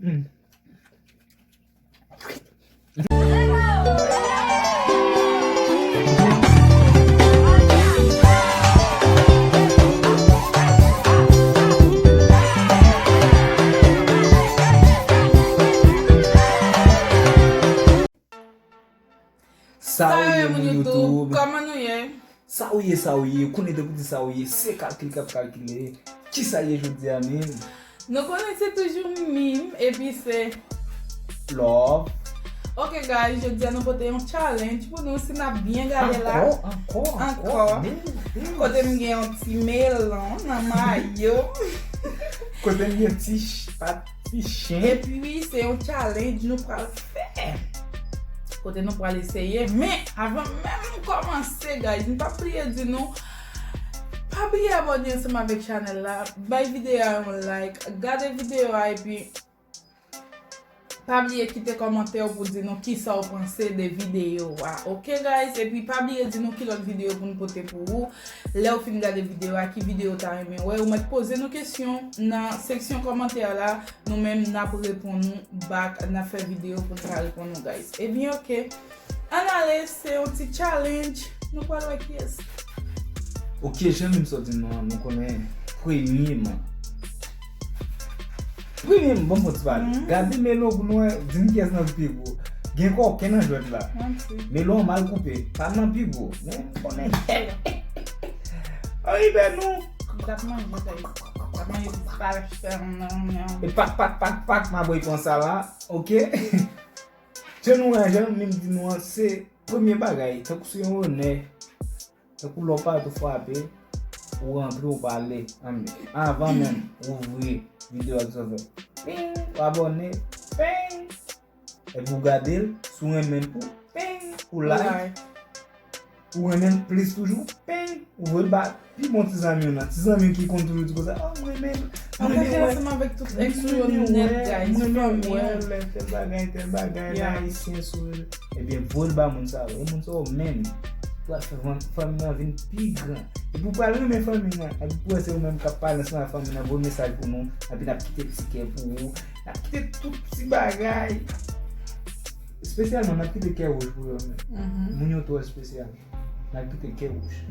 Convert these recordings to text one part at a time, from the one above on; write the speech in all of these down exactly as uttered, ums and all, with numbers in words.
Hmm. Sa yo ye, moun YouTube. Kòman nou ye? Sa ou ye, sa ou ye, ou konnen depi w di sa ou ye, se kalkil k ap kalkile. Kisa ye jodi a menm? Nou konnen se toujou Mim, epi se Love. Ok guys, jodi a nou pote yon challenge pou nou, si n ap byen gade la. Ankò, ankò, ankò. Ankò. Kote m gen yon ti melon nan mayo. Kote m gen ti ch-, pa ti chen. Epi se yon challenge nou pral fè. Kote nou pral eseye. Men, avan menm nou kòmanse, guys, nou pa bliye di nou, pa bliye abòne ansanm avèk chanèl la, bay videyo a yon like, gade videyo a, epi pa bliye kite kòmantè w pou di nou kisa w panse de videyo a. Ok, guys? Epi pa bliye di nou ki lòt videyo pou nou pote pou ou. Lè w fin gade videyo a, ki videyo w ta renmen wè, ou mèt poze nou kesyon nan seksyon kòmantè la. Nou menm, n ap reponn ou back, n ap fè videyo pou n ka reponn ou, guys. Ebyen, ok. Ann ale, se yon ti challenge. Nou pral wè kiyès. Ok, jan menm sa w di nou an, nou konnen premyeman. Premyeman, ban m fon ti pale. Mhm. Gade melon pou nou wè, di m kiyès nan pi gwo. Gen kòken nan jwèt la. Melon an mal koupe, pa nan pi gwo. Men, konnen. Anrive nou. M t ap manje, guys. M t ap manje ti pastèk nan. E pak, pak, pak, pak, m ap pran sa la. Ok? Jan nou wè, jan Mim di nou an, se premye bagay, tankou se yon onè, tankou lè w pale tou frape, ou rantre, ou pale, ann, avan menm ou ouvri videyo a, sa fè ping, ou abòne, ping, epi ou gade l, si w renmen l tou, ping, ou like. Ou renmen l plis toujou, ping, ou voye l ba pi bon ti zanmi w nan. Ti zanmi w ki konn toujou di konsa, "Oh, mwen renmen l, mwen renmen wè, ansanm avèk tout èks ou yo nèt, guys, mwen renmen wè lè tèl bagay, tèl bagay, la ayisyen sou." Ebyen, voye l ba moun sa yo. E moun sa yo menm, pral fè fanmi nan vin pi gran. Epi w pral renmen fanmi nan. Epi pou wè se ou menm k ap pale ansanm ak fanmi nan, voye mesaj pou nou. Epi n ap kite ti kè pou ou. N ap kite tout ti bagay. Espesyalman, n ap kite kè wouj pou yo menm. Moun yo twò espesyal. N ap kite kè wouj.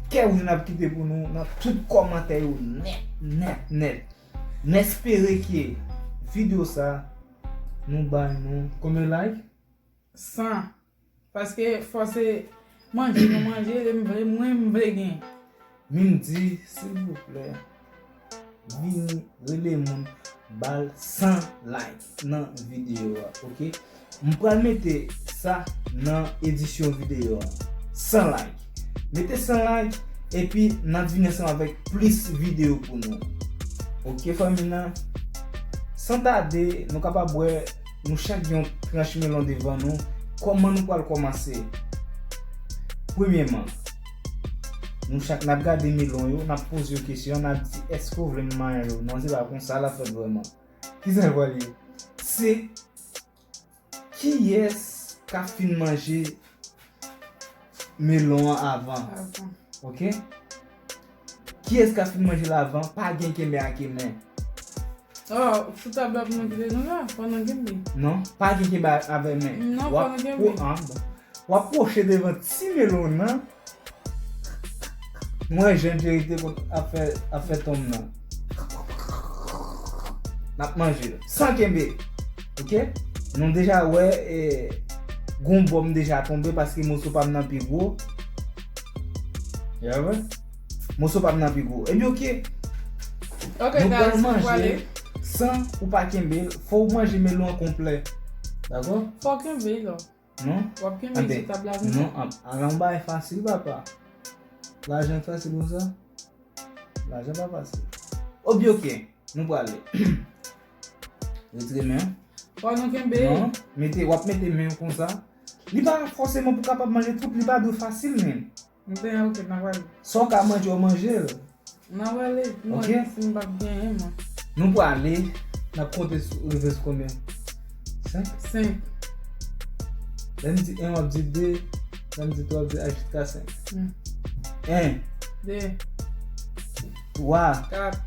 Kè wouj n ap kite pou nou nan tout kòmantè yo nèt, nèt, nèt. N espere ke videyo sa nou bay nou konbyen like? San. Paske fò se manje nou manje, lè m vle, mwen m vle gen. Mim di, silvouplè, vini rele moun, ba l san like nan videyo a, ok? M pral mete sa nan edisyon videyo a. San like. Mete san like, epi n ap vini ansanm avèk plis videyo pou nou. Ok, fanmi nan? San tade, nou kapab wè, nou chak gen yon tranch melon devan nou. Kòman nou pral kòmanse? Premyèman, nou chak n ap gade melon yo, n ap poze yo kesyon, n ap di, "Èske w vle m manje w?" Non, se pa konsa l ap fèt vrèman. Kisa l pral ye? Se kiyès k ap fin manje melon an avan? Avan. Ok? Kiyès k ap fin manje l avan? Pa gen kenbe ak men. Oh, sou tab la pou nou kite nou la, fò nou kenbe. Non, pa gen kenbe avè men. Non, fò nou kenbe. W ap pwo-, ah, bon. W ap pwoche devan ti melon nan. Mwen, jan Jerry te konn ap fè, ap fè tonm nan. N ap manje l. San kenbe. Ok? Nou deja wè, e, gon bò m deja tonbe paske moso pa m nan pi gwo. Ya wè? Moso pa m nan pi gwo. Ebyen, ok. Ok, nou pral manje san ou pa kenbe l. Fò w manje melon an konplè. Dakò? Fò w kenbe l. Non? W ap kenbe ti tab la konsa. Non, a, a, la yon bagay fasil, papa. Lajan fasil konsa? Lajan pa fasil. Obi, ok, nou prale. Retire men an. Fò nou kenbe. Non, mete, w ap mete men w konsa. Li pa fòseman pou kapab manje tout, li pa dwe fasil, men. Mwen te an, ok, n a prale. Sa w ka manje, w manje l. N a prale. Mwen, ok, si m p ap genyen, mwen. Nou prale, n ap konte sou, rive sou konbyen? Senk? Senk. Lè m di en, w ap di de. Lè m di twa, w ap di a jiska senk. Hmm. En. De. Twa. Kat.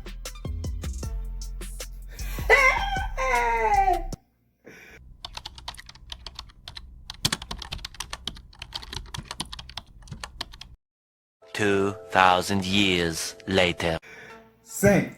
Two thousand years later. Senk.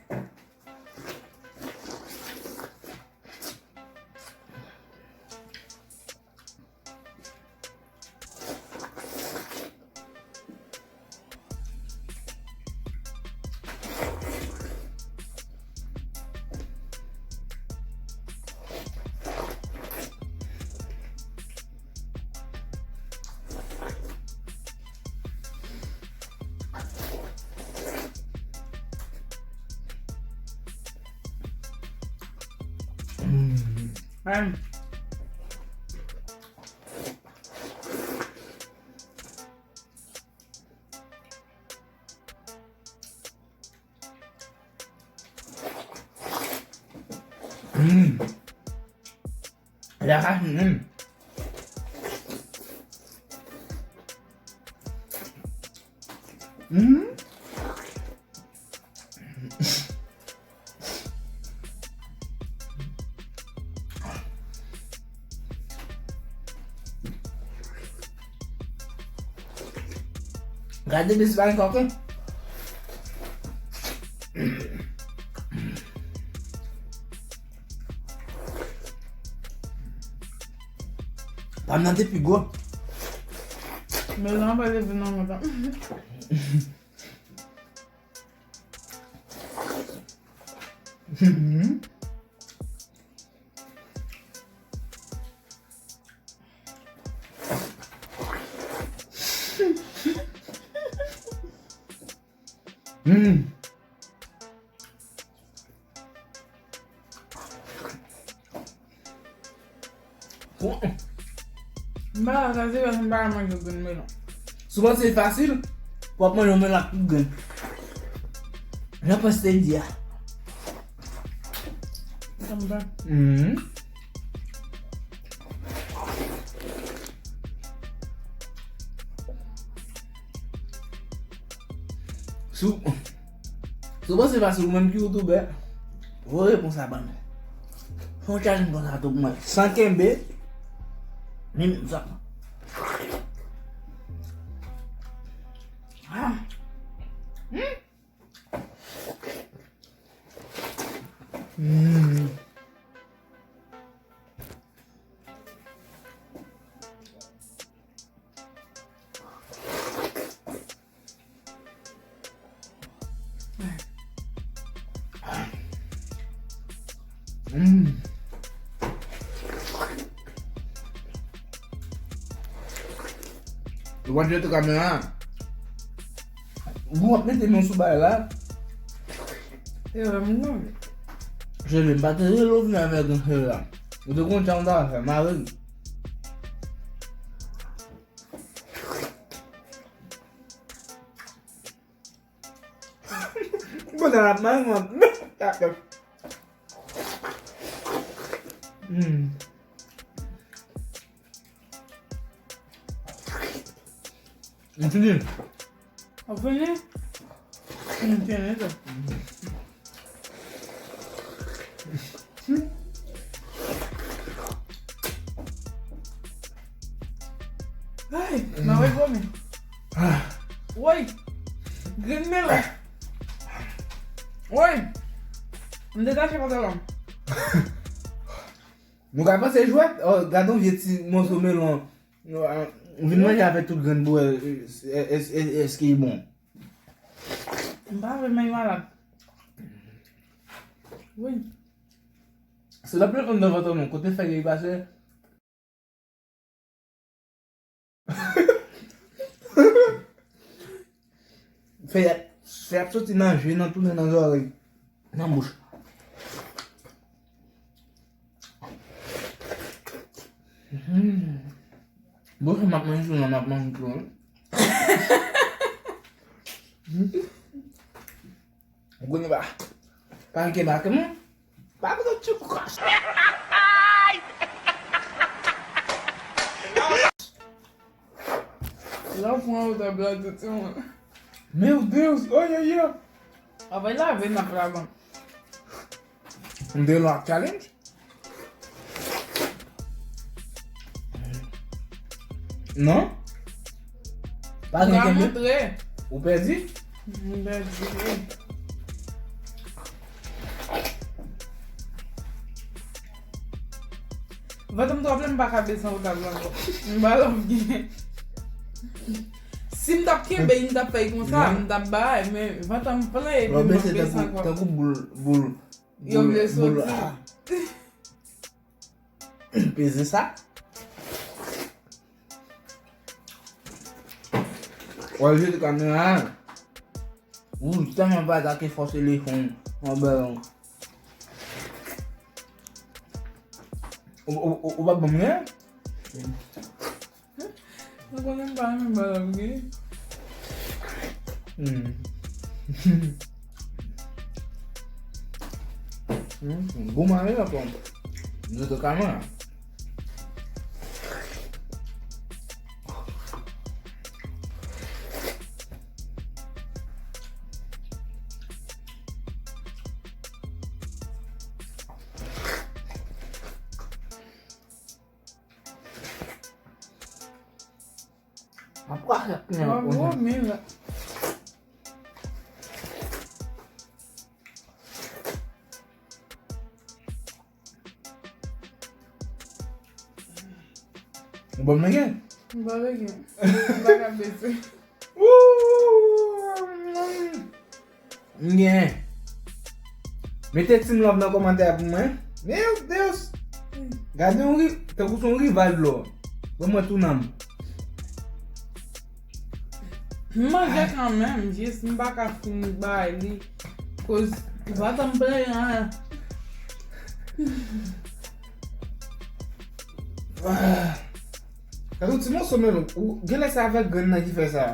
Hum. Ela ka hum. Hum. Gade bis bay koken. Pa m nan te pi gwo. Men nan pa leve nan mwen. M pa ka kaze paske m pa ka manje grenn melon. Si w panse l fasil, w ap manje yon melon ak tout grenn. Jan panse te di a. Sa m pa. Mhm. Si w, si w panse fasil, ou menm ki youtubè, voye repons la ban nou. Fè yon challenge konsa tou pou mwen. San kenbe, men sa. Ah. Hmm. Hmm. Mm. Ou pa jete kamera a? Ou ap mete men sou bagay la. E wè m nan. Cheve, m pa te rele w vin avèk yon cheve la. Ou te konn jan w ta fè, mare l. Bon, sa l ap mare mwen. Hmm. M fini. Ou fini? M fini tou. Ay, mwen vomi. Woy, grenn melon. Woy, m detache pantalon. Nou ka panse jwèt, oh, gade yon vye ti moso melon. Vin manje avèk tout grenn pou wè, èske li bon. M pa vle men malad. Wi. Se la plè konn nan vant mwen, kote fèy li pase. Fèy ap, fèy ap soti nan je, nan tounen nan zòrèy, nan bouch. Hmm. Bon, m ap manje tou, non, m ap manje tou, wi. Ou konnen pa. Pa gen bak, non? Pa gen ti kras. La w pran wotè blan tou, ti moun. Meu Deus, olha aí, ó. Apre lave n ap lave. M te lan ak challenge? Non? Pa gen kenbe. Montre. Ou pèdi? M pèdi wi. Vant m twò plen, m pa ka bese sou tab la ankò. M pa lòv gen. Si m t ap kenbe, m t ap fè l konsa, m t ap bay, men vant m plen epi m ap bese ankò. Tankou boul, boul. Yo vle soti. Peze sa. W al jete kamera a. Ou tèlman pa atake fòs telefòn. Anben. Ou, ou, ou, ou pa ban m yen? Mwen konnen m pa renmen bagay wi. Hmm. Hmm, gou mare la pòm. Zoto kaman. Mwen pa rep men. Mwen gwo men la. Ou ban m legen? M ban legen. M pa ka bese. Woo! M gen. Mete Team Love nan kòmantè a pou mwen. Meu Deus! Gade yon ri-, tankou se yon rival dlo. Ban mwen tou nanm. M manje kanmenm, jis m pa ka fin bay li. Koz vant m plen an. Ah. Gade yon ti moso melon. Ou genlè se avèk grenn nan ki fè sa.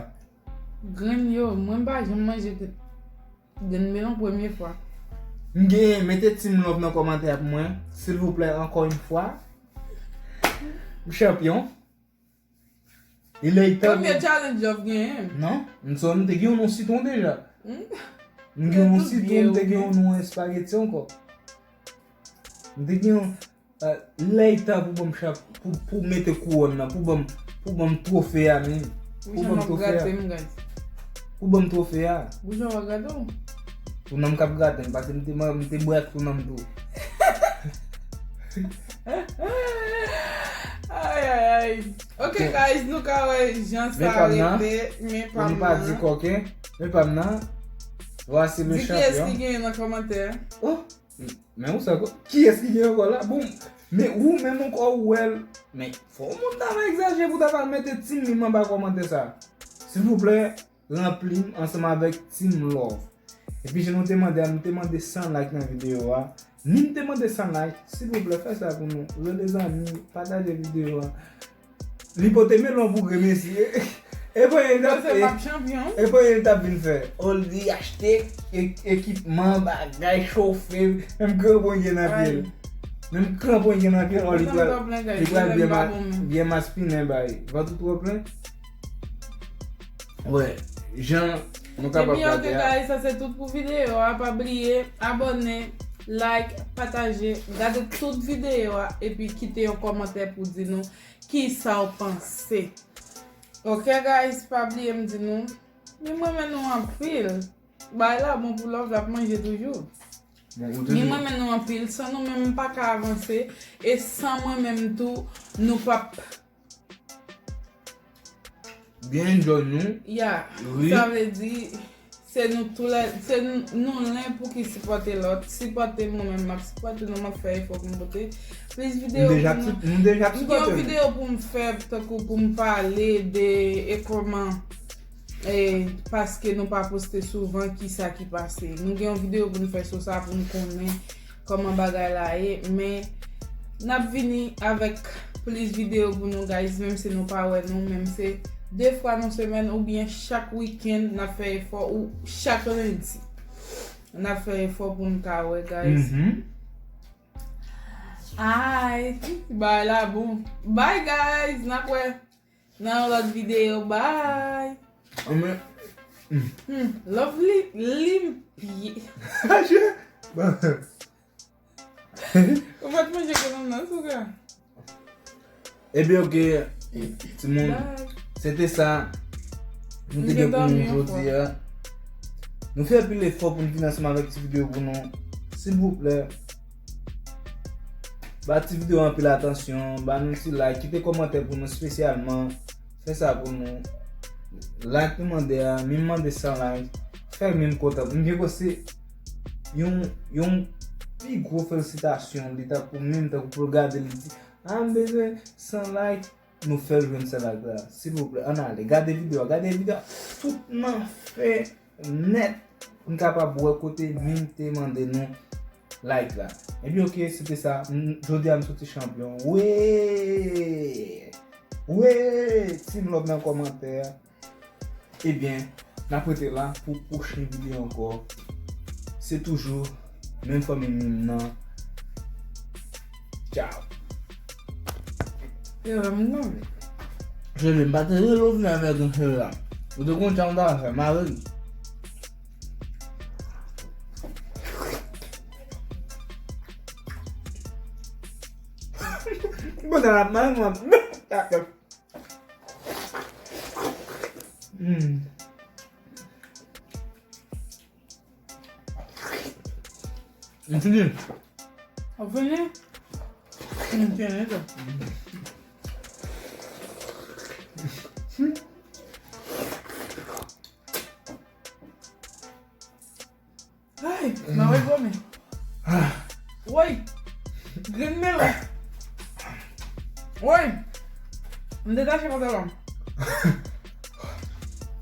Grenn yo, mwen m pa janm manje grenn melon premye fwa. M gen, mete Team Love nan kòmantè a pou mwen, silvouplè, ankò yon fwa. M chanpyon. E lè tan. Premye challenge Love genyen. Non, m sò m te gen yon non sitwon deja. Hmm? M gen yon non sitwon, m te gen yon non espageti ankò. M te gen yon, eh, lè tan pou ban m chap, pou, pou mete kouwòn nan, pou ban m, pou ban m twofe a, men. Pou ban m twofe a. Pou ban m twofe a. Boujon w ap grate w? Tou nan m k ap grate m, paske m te, m te bwè ak tou nan m tou. Ay, ay, ay. Ok, guys, nou ka wè jan sa rete, men pa m nan. Pou nou pa di kòken, men pa m nan. Voici le champion. Di kiyès ki genyen nan kòmantè. Oh, men ou sa, kiyès ki genyen ankò la? Bon, men ou menm ankò ou wè l. Men fò w moun ta va egzajere pou ta va mete Team Love anba kòmantè sa. Silvouplè, ranpli m ansanm avèk Team Love. Epi jan nou te mande a, nou te mande san like nan videyo a. Ni m te mande san like, silvouplè fè sa pou nou. Rele zanmi, pataje videyo a. Li pote melon pou grenn mesye. E pa l t ap, e pa l t ap vin fè. Oli achte e-, ekipman, bagay, chofe, menm kranpon gen nan pye l. Menm kranpon gen nan pye l, Oli pral, li pral byen ma-, byen maspinen bay. Vant ou twò plen? Wè, jan nou kapab gade a. Ebyen, ok, guys, sa se tout pou videyo a. Pa bliye abòne, like, pataje, gade tout videyo a, epi kite yon kòmantè pou di nou kisa w panse. Ok, guys, pa bliye m di nou, men mwen renmen nou anpil. Bagay la bon pou Love, l ap manje toujou. Men mwen renmen nou anpil. San nou menm, m pa ka avanse. E san mwen menm tou, nou p ap Byen enjoy nou. Ya. Ri. Sa vle di, se nou tou lè, se n-, nou len pou ki sipòte lòt. Sipòte m, mwen menm m ap sipòte nou, m ap fè efò pou m pote plis videyo pou nou. M deja ap sipòte nou. M gen yon videyo pou m fè, tankou pou m pale de, e kòman, e, paske nou pa poste souvan, kisa ki pase. Nou gen yon videyo pou n fè sou sa, pou n konnen kòman bagay la ye, men n ap vini avèk plis videyo pou nou, guys, menm si nou pa wè nou, menm se de fwa nan semèn oubyen chak wikenn, n ap fè efò, ou chak lendi. N ap fè efò pou n ka wè, guys. Mhm. Ay, bagay la bon. Bye, guys, n ap wè nan yon lòt videyo. Bye. Anmè. Hmm, Love li, li limpye. Ou pa t manje grenn nan, souka? Ebyen, ok, timoun. Bye. Se te sa. Nou te gen pou nou jodi a. Nou fè pil efò pou n vin ansanm avèk ti videyo pou nou. Silvouplè, ba ti videyo anpil atansyon, ba nou ti like, kite kòmantè pou nou espesyalman. Fè sa pou nou. Like nou mande a, menm mande san like. Fè menm kontan. M byen panse yon, yon pi gwo felisitasyon, li ta pou menm tankou pou l gade, li di, "Ah, m bezwen san like." Nou fè l jwenn san like la. Silvouplè, ann ale. Gade videyo a, gade videyo a. Tout nan fè nèt pou n kapab wè kote menm te mande nou like la. Ebyen, oke, se te sa. M, jodi a, m soti chanpyon. Wi! Wi! Team Love nan kòmantè. Ebyen, n ap rete la pou pwochen videyo ankò. Se toujou menm fanmi m nan. Tchao. Yo, m nan. Cheve, m pa te rele w vin avèk yon cheve la. Ou te konn sa m ta fè, m avèg. Bon, sa la, m, m, m, Hmm. M fini. Ou fini? M fini tou. Ay, mwen wè gwo men. Woy! Grenn melon. Woy! M detache pantalon.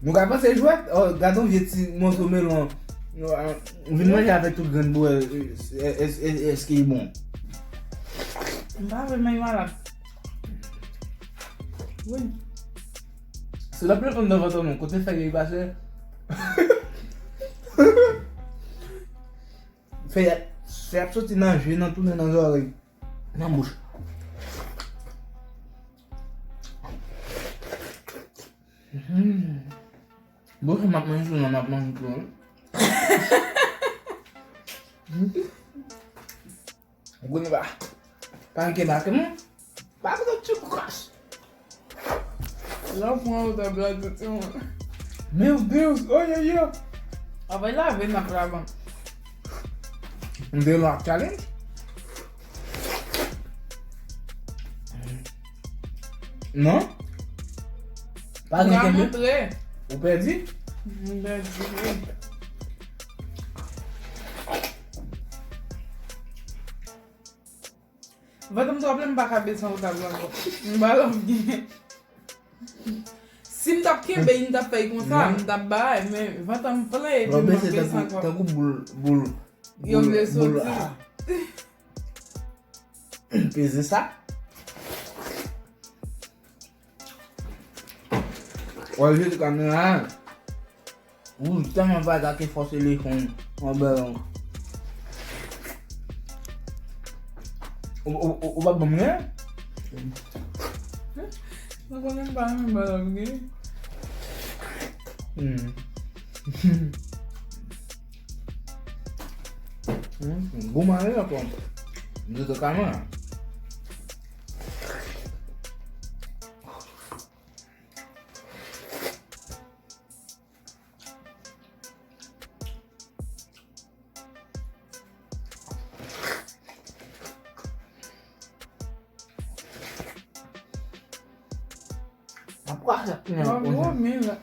Nou ka panse jwèt? Oh, gade yon vye ti moso melon. Nou, ah, vin manje avèk tout grenn pou wè, eh, es-, es-, èske li bon. M pa vle, men malad. Woy. Se la plen konn nan vant nou, kote fèy yo pase. Fèy, fèy ap soti nan je, nan tounen nan zòrèy, nan bouch. Hmm. Bon, se m ap manje sou nan, m ap manje tou, wi. Ou konnen pa. Pa gen bak non. Pa gen ti kras. Lè w pran wotè blan tou timoun. Meu Deus, oh yo yo. Apre lave n ap lave. M te lòk challenge. Non? Pa gen kenbe. Ou pèdi? M pèdi, wi. Vant m twò plen, m pa ka bese an tab la ankò. M pa love gen. Si m t ap kenbe, m t ap fè l konsa, m t ap bay, men vant m plen, epi m ap bese ankò. Tankou boul, boul, yo vle soti. Peze sa. W al jete kamera a. Ou tèlman pa atake fòse lechon an bèl lang. Ou, ou, ou, ou pa ban m gen? Mwen konnen m pa renmen bèl lang gen. Hmm. Hmm, gou mare la pran. M di to kamera. Apa sa kena. Bravo, men la.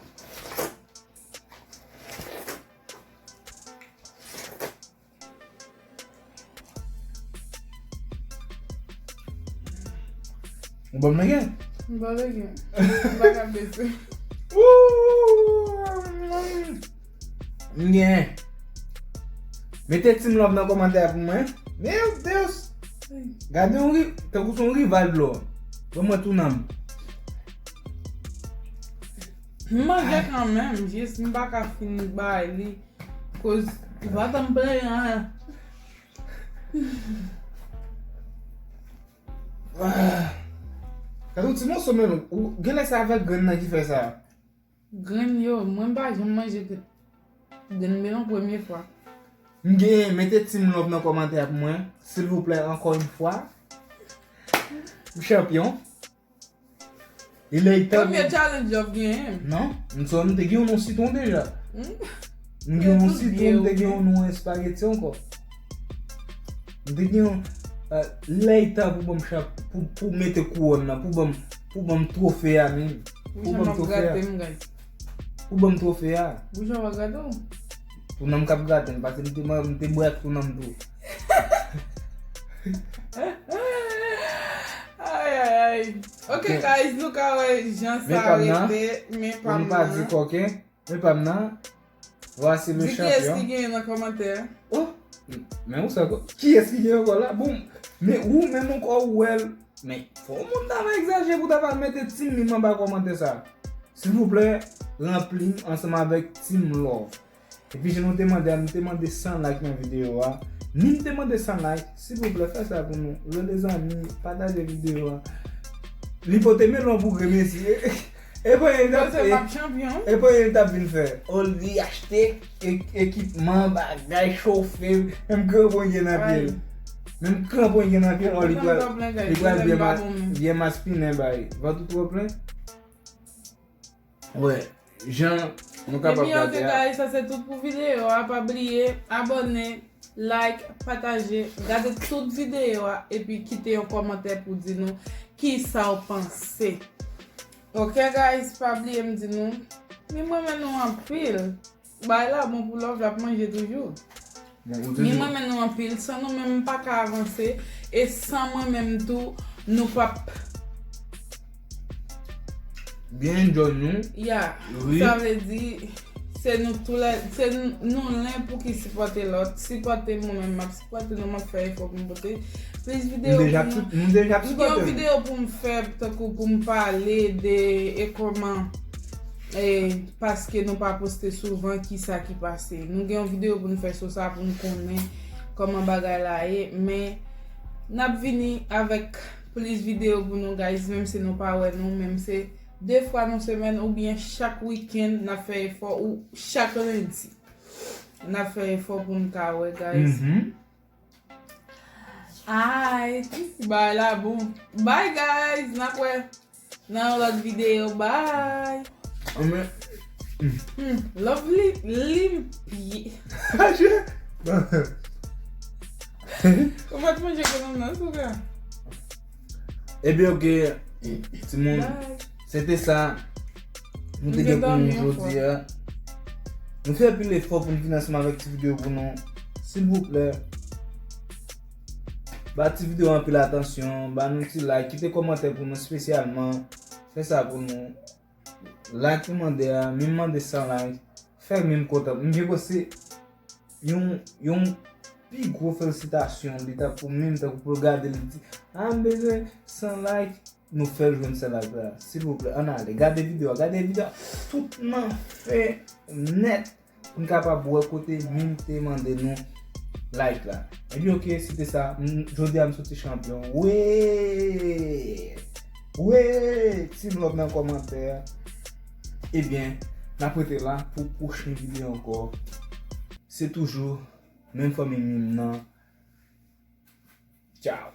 Ou ban m legen? M pa legen. M pa ka bese. Woo! M gen. Mete Team Love nan kòmantè a pou mwen. Meu Deus! Gade yon ri-, tankou se yon rival dlo. Ban mwen tou nanm. M manje kanmenm, jis m pa ka fin bay li. Koz vant m plen an. Ah. Gade yon ti moso melon. Ou genlè se avèk grenn nan ki fè sa. Grenn yo, mwen m pa janm manje grenn, grenn melon premye fwa. M gen, mete Team Love nan kòmantè a pou mwen, silvouplè, ankò yon fwa. M chanpyon. E lè li t ap Premye challenge Jòf genyen. Non, m sò m te gen yon non sitwon deja. Hmm? M gen yon Tout sitwon, vye m te ou. Gen yon non espageti ankò. M te gen yon. Lè li t ap pou ban m chap, pou, pou mete kouwòn nan, pou ban m, pou ban m twofe a menm. Pou ban m twofe a. Pou ban m twofe a. Boujan w ap gade w. Pou nan m k ap grate m, paske m te, m te bwè ak tou nan m tou. Ay, ay, ay. Ok, guys, nou ka wè jan sa rete, men pa m nan. Pou nou pa di koken, men pa m nan. Voici le champion. Di kiyès ki genyen nan kòmantè. Oh, men ou sa ko. Kiyès ki genyen ankò la? Bon, men ou menm ankò ou wè l. Men, fò moun ta va egzajere pou ta va mete team li anba kòmantè sa. Silvouplè, ranpli m ansanm avèk team love. Epi jan nou te mande a, nou te mande san like nan videyo a. Ni m te mande san like, silvouplè fè sa pou nou. Rele zanmi, pataje videyo a. Li pote melon pou grenmesi. E pa yon Mwen se m ap chanpyon. E pa yon t ap vin fè. Oli achte e- ekipman, bagay, chofe, menm kranpon gen nan pye l. Menm kranpon gen nan pye l, Oli pral li pral byen ma- byen maspinen bay. Vant ou twò plen? Wè, jan nou kapab gade a. Guys, sa se tout pou videyo a. Pa bliye abòne, like, pataje, gade tout videyo a epi kite yon kòmantè pou di nou kisa w panse. Ok guys, pa bliye m di nou, mi m renmen nou anpil. Bay la bon pou love la ap manje toujou. Mi m renmen nou anpil, san nou menm m pa ka avanse, e san mwen menm tou nou p ap Byen enjoy nou. Ya, sa vle di se nou tou lè, se nou len pou ki sipòte lòt. Sipòte mwen menm, m ap sipòte nou, m ap fè efò pou m pote plis videyo pou nou. M gen yon videyo pou m fè, tankou pou m pale de e kòman e paske nou pa poste souvan, kisa ki pase. Nou gen yon videyo pou n fè sou sa pou n konnen kòman bagay la ye, men n ap vini avèk plis videyo pou nou guys, menm si nou pa wè nou, menm se de fwa nan semèn oubyen chak wikenn n ap fè efò ou chak lendi n ap fè efò pou n ka wè guys. Ay, bay la bon. Bye guys, n ap wè nan yon lòt videyo. Bye. Amen. Hmm, love li limpye. Ou pa t manje konan nan souka. Ebyen ok, timoun, se te sa nou te gen pou nou jodi a. Nou fè pil efò pou nou vin ansanm avèk ti videyo pou nou. Silvouplè, ba ti videyo anpil atansyon, ba nou ti like, kite kòmantè pou nou espesyalman. Fè sa pou nou. Like nou mande a, mi m mande san like. Fè mi m kontan. M byen panse yon yon pi gwo felisitasyon li t ap pou mi m tankou pou l gade li di, a m bezwen san like. Nou fè l jwenn san like la. Silvouplè, ann ale. Gade videyo a, gade videyo a tout nan fè nèt. Pou n kapab wè kote mi m te mande nou like la. Ebyen ok, se te sa. Jodi a m soti chanpyon. Wi! Wi! Team love nan kòmantè. Ebyen, n ap rete la pou pwochen videyo ankò. Se toujou menm fanmi mi m nan. Tchao.